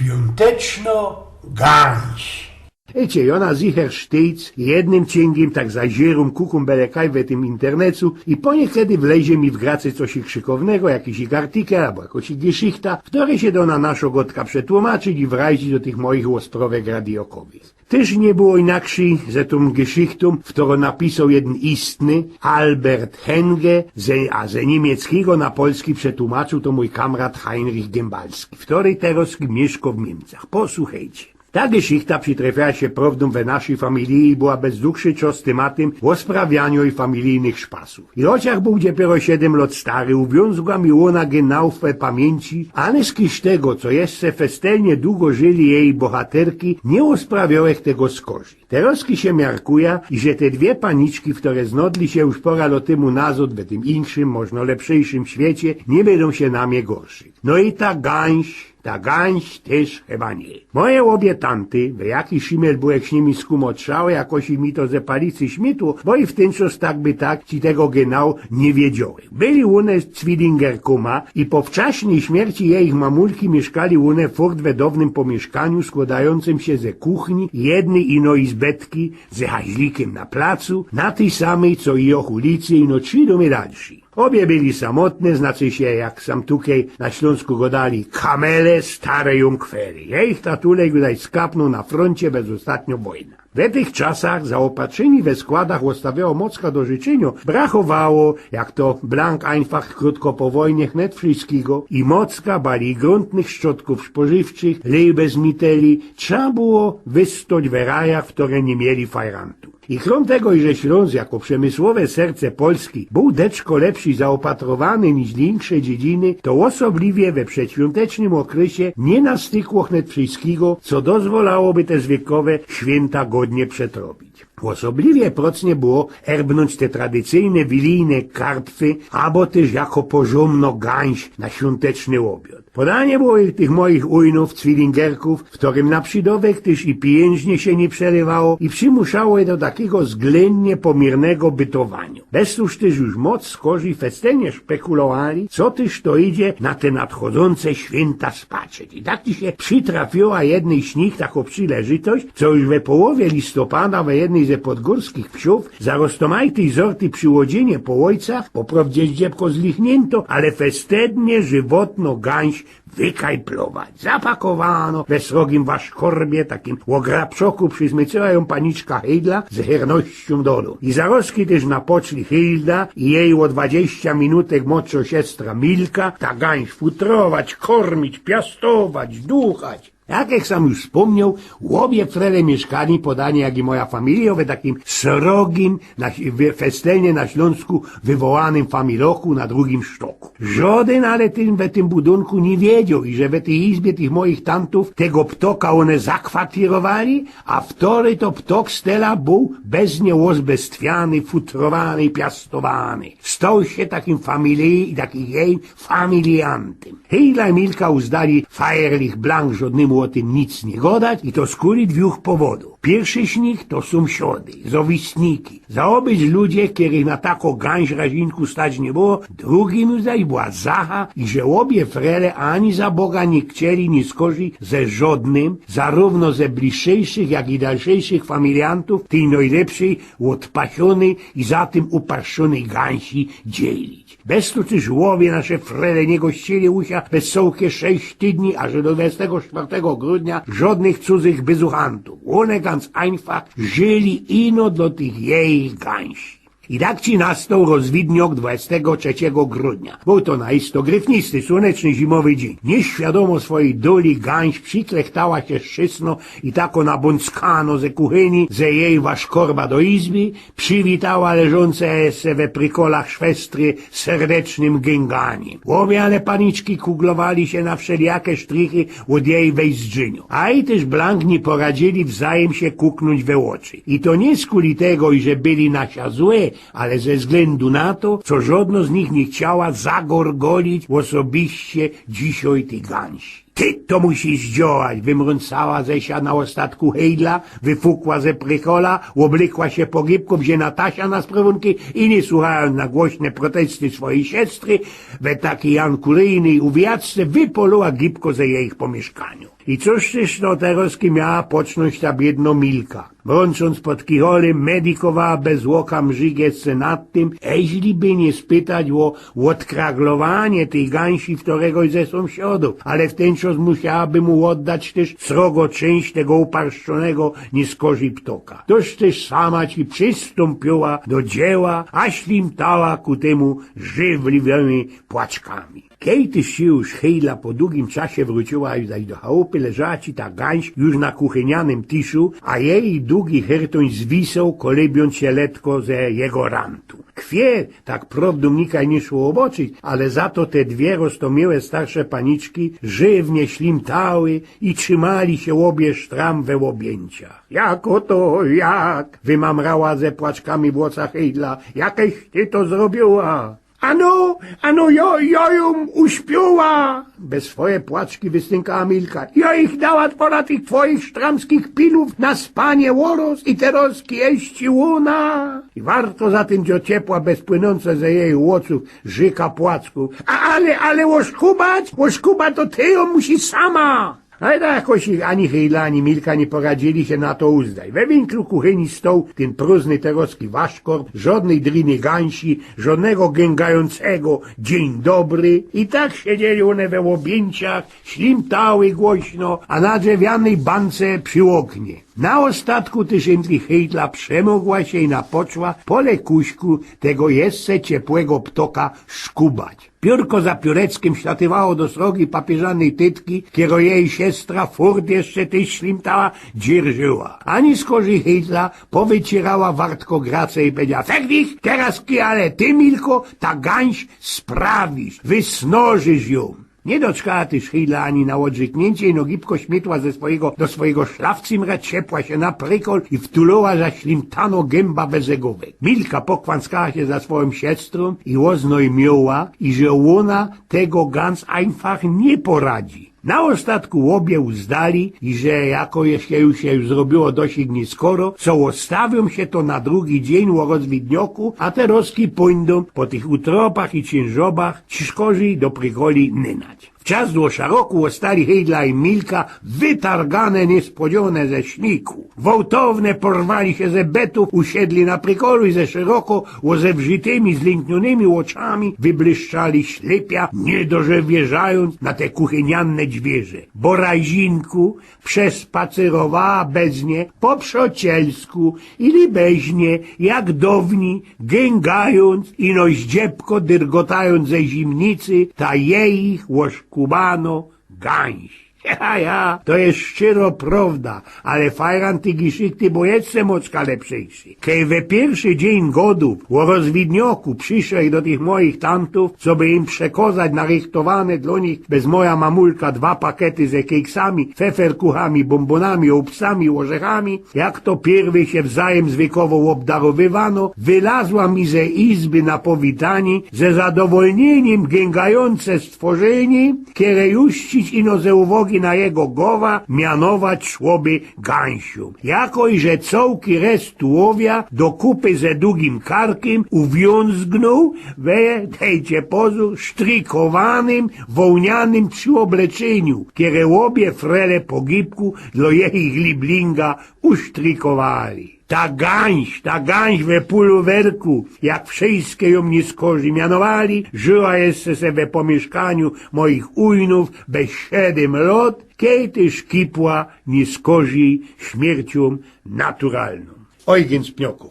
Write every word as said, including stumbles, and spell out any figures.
Świąteczno gałąź. Ejcie, jŏ na zicher sztejc, jednym ciyngiym tak zajrzōm, kukōm bele kaj we tym internecu i po niykedy wlezie mi w grace coś krzykownego, jakiś artikel abo jakoś geszichta, w ktorej sie dŏ na naszõ gŏdkã przetłumaczyć i wrajzić do tych moich ôstrowek radiokowych. Tyż niy było inakszyj ze tōm geszichtōm, w ktorõ napisoł jedyn istny Albert Henge, ze, a ze niymieckigo na polski przetłumaczył to mōj kamrat Heinrich Gymbalski, w ktorej terŏz miyszkŏ w Niymcach. Posuchejcie. Ta geszichta przitrefiyła sie prŏwdōm we naszyj familiji i była bez dugszy czŏs tymatym ôsprawianiŏ i familijnych szpasōw. I chociach bōł dopiyro siedym lŏt stary, uwiōnzła mi ôna genau we pamiyńci, ale z kisz tego, co jeszcze festelnie dugo żyli jeji bohaterki, niy ôsprawiōłech tego skorzij. Terŏzki sie miarkujã, iże te dwie paniczki, w które znodli sie już pŏra lŏt tymu nazŏd we tym inkszym, możno lepszyjszym świecie, niy bydōm sie na mie gorszyć. No i ta gałōź, ta gałōź tyż chyba niy. Moje ôbie tanty, we jaki szimel byłech z nimi skōmotrzałe, jakoś mi to ze palicy śmiytło, bo i w tyn czŏs tak by tak ci tego genau niy wiedziołech. Byli ône cwilingerkōma i po wczaśnyj śmierci jejich mamulki miyszkali ône furt we downym pōmiyszkaniu skłŏdajōncym sie ze kuchni, jednyj ino izbetki, ze haźlikym na placu, na tyj samyj co i jŏch ulicy, ino trzi dōmy dalszyj. Ôbie byli samotne, znaczy sie, jak sam tukej na Ślōnsku gŏdali, kamele, stare jōnkwery. Jejich tatulek widać skapnōł na frōncie bez ôstatniŏ wojna. We tych czasach zaôpatrzynie we składach ôstawiało mocka do życzyniŏ, brachowało, jak to blank einfach krōtko po wojnie, hnet wszyskigo i mocka, bali gruntnych szczotków spożywczych, lejbezmiteli, trza było wystoć we rajach, w które niy mieli fajrantu. I krōm tego, iże Ślōnsk jako przemysłowe serce Polski bōł deczko lepszyj zaôpatrowany niźli insze dziedziny, to ôsobliwie we przedświōntecznym ôkresie niy nastykło hnet wszyskigo, co dozwolałoby te zwykowe świynta godnie przetrowić. Ôsobliwie procnie było erbnōńć te tradycyjne wilijne kartwy, abo tyż jako porzōndnŏ gałōź na świōnteczny ôbiŏd. Podanie było ich, tych mojich ujnōw, cwilingerkōw, w ktorym na przidŏwek tyż i pijyńżnie sie niy przelywało i przimuszało je do takigo wzglyndnie pōmirnego bytowaniŏ. Bez tōż tyż już moc skorzij festelnie szpekulowali, co tyż to idzie na te nadchodzące świynta spatrzeć. I tak ci sie przitrafiła jednyj z nich takŏ przileżytość, co już we połowie listopada we jednyj ze podgōrskich wsiōw zaroztōmajtyj zorty przi Łodzynie po ôjcach, po prŏwdzie zdziebko zlichniynto, ale festelnie żywotnŏ gałōź wykajplować. Zapakowano we srogim waszkorbie, takim ôgrabczoku, przizmycała jã paniczka Hejdla z hernościōm do dōm. I zarozki tyż napoczli Hejdla i jeji ô dwadziścia minutek modszŏ siostra Milka ta gałōź futrować, kormić, piastować, duchać. Jak jech sam już spōmnioł, ôbie frele miyszkali, podanie jak i moja familijŏ, we takim srogim, na, we festelnie na Ślōnsku wywołanym familoku na drugim sztoku. Żŏdyn ale tym, we tym budynku niy wiedzioł, iże we tyj izbie tych mojich tantōw tego ptoka ône zakwatirowali, a wtory to ptok stela bōł bez nie ôzbestwiany, futrowany, piastowany. Stoł sie takim familiji i takim jeji familijantym. Hejdla i Milka uzdali fajerlich blank żŏdnymu ô tym nic niy gŏdać i to skuli dwōch powodōw. Piyrszy z nich to sōmsiody, zowisniki. Zaobyć ludzie, kerych na takõ gałōź razinku stać niy było, drugim już zaś była zacha, iże ôbie frele ani za Boga niy chcieli niy skorzij ze żŏdnym, zarōwno ze bliższych, jak i dalszych familijantōw tyj nojlepszyj, ôdpasiōnyj i za tym upaszczōnyj gałōzi dzielić. Bez to tyż ôbie nasze frele niy gościli u sia bez cołkie sześć tydni, aż do dwudziestego czwartego grudnia żŏdnych cudzych byzuchantōw. Ône gałōź einfach żyli ino do tych jeji gałōzi. I tak ci nastoł rozwidniok dwudziestego trzeciego grudnia. Bōł to na isto gryfnisty, słōneczny, zimowy dziyń. Niyświadōmo swojij doli gałōź prziklechtała sie szczytno i takŏ nabōnckano ze kuchyni, że jeji waszkorba do izby, Przywitała leżōnce se we prykolach szwestry serdecznym gynganiym. Ôbie ale paniczki kuglowali sie na wszelijake sztrichy ôd jeji wejzdrzynio. A i tyż blank niy poradzili wzajym sie kuknōńć we ôczy. I to niy skuli tego, iże byli na sia złe, ale ze wzglyndu na to, co żŏdno z nich niy chciała zagorgolić ôsobiście dzisiej tyj gałōzi. „Ty to musisz dziołać!” wymrōncała ze sia na ôstatku Hejdla, wyfukła ze prykola, ôblykła sie po gibku, wziyna tasia na sprōwōnki i niy słuchajōnc na głośne protesty swojij siestry, we takij jankuryjnyj uwijaczce wypolōła gibko ze jejich pōmiyszkaniŏ. I cōż tyż no terŏzki miała pocznōńć ta biydno Milka? Mrōnczōnc pod kicholyma, medikowała bez ôka mrzigiec nad tym, eźli by niy spytać ô ôdkraglowanie tyj gańsi wtoregoś ze sōmsiadōw, ale w tyn czas musiałaby mu ôddać tyż srogo czynść tego uparszczonego niyskorzij ptoka. Toż tyż sama ci przistōmpiła do dzieła, a ślimtała ku tymu żywliwymi płaczkami. Kej tyż sie już Hejdla po dugim czasie wrōciła zaś do chałupy, leżała ci ta gańś już na kuchynianym tiszu, a jeji dugi hertōń zwisoł, kolybiōnc sie letko ze jego rantu. Kwie tak prŏwdōm nikaj niy szło ôboczyć, ale za to te dwie roztōmiłe starsze paniczki żywnie ślimtały i trzimali sie ôbie sztram we ôbjynciach. „Jako to, jak?” wymamrała ze płaczkami w ôczach Hejdla. „Jakeś ty to zrobiła?” „Ano, ano, jo, jo jōm uśpiōła!” bez swoje płaczki wystynkała Milka. „Jo ich dała pora tych twojich sztramskich pilōw na spanie ôroz i terŏzki jeszcze ôna.” I warto za tym, że ciepła bez płynōnce ze jeji ôczōw rzyka płaczkōw. „A, ale, ale ôszkubać, ôszkubać to ty jōm musisz sama.” Ale tak jakoś ani Hejdla, ani Milka niy poradziyli sie na to uzdać. We winklu kuchyni stoł tyn prōżny terŏzki waszkor, żŏdnyj driny gańsi, żŏdnego gęgajōncego „dziyń dobry”. I tak siedzieli ône we ôbjynciach, ślimtały głośno, a na drzewianyj bance przi ôknie. Na ôstatku tyż ynki Hejdla przemogła sie i napoczła po lekuśku tego jeszcze ciepłego ptoka szkubać. Piōrko za piōreckym ślatywało do srogij papiyżanyj tytki, kerŏ jeji siestra furt jeszcze tyż ślimtała, dzierżyła. A niyskorzij Hejdla powyciyrała wartko grace i powiedziała: „Fech dich, terŏzki ale ty, Milko, ta gańś sprawisz, wysnożysz jōm.” Niy doczkała tyż Hejdla ani na ôdrzykniyncie, ino gibko śmietła ze swojigo, do swojigo szlafcymra, ciepła sie na prykol i wtuloła zaślimtano gymba we zegowek. Milka pokwanckała sie za swojōm siestrōm i ôznojmioła, iże ôna tego ganz einfach niy poradzi. Na ôstatku ôbie uzdali, iże jako je sie już, sie już zrobiło dość niyskoro, co ôstawiōm sie to na drugi dziyń ô rozwidnioku, a terŏzki pōndōm po tych utropach i ciynżobach, ciynżkorzij do prykoli nynać. Wczas do szaroku ôstali Hejdla i Milka wytargane niyspodziōne ze śniku. Gwałtownie porwali sie ze betōw, usiedli na prykolu i ze szeroko ôzewrzitymi, zlynkniōnymi ôczami wyblyszczali ślypia, niy dorzewierzajōnc na te kuchyniane dźwierze. Bo rajzinku przespacyrowała bez nie po przocielsku i libeźnie, jak downij, gęgajōnc ino ździebko dyrgotajōnc ze zimnicy ta jejich ôszkubano gańś. Ja, ja, to je szczyrŏ prŏwda, ale fajran tyj gisichty bōł jeszcze moczka lepszyjszy. Kej we piyrszy dziyń godōw ô rozwidnioku prziszedł do tych mojich tantōw, coby im przekŏzać narychtowane dlō nich bez moja mamulka dwa pakety ze kejksami, feferkuchami, bōmbōnami, ôbscami, ôrzechami, jak to piyrwyj sie wzajym zwykowŏ ôbdarowywano, wylazła mi ze izby na powitanie ze zadowolniyniym gęgajōnce stworzynie, kere juścić ino ze uwogi na jego gowa mianować szłoby gańsiōm. Jako iże cołki rest tułowia do kupy ze dugim karkym uwiōnzgnōł we, dejcie pozōr, sztrikowanym, wołnianym przyobleczyniyniu, kere ôbie frele po gibku dlō jejich liblinga usztrikowali. Ta gańś, ta gańś we puluwerku, jak wszyjske jōm niyskorzij mianowali, żyła jeszcze se we pōmiyszkaniu mojich ujnōw bez siedym lŏt, kej tyż kipła niyskorzij śmierciōm naturalnōm. Ojgyn z Pniokōw.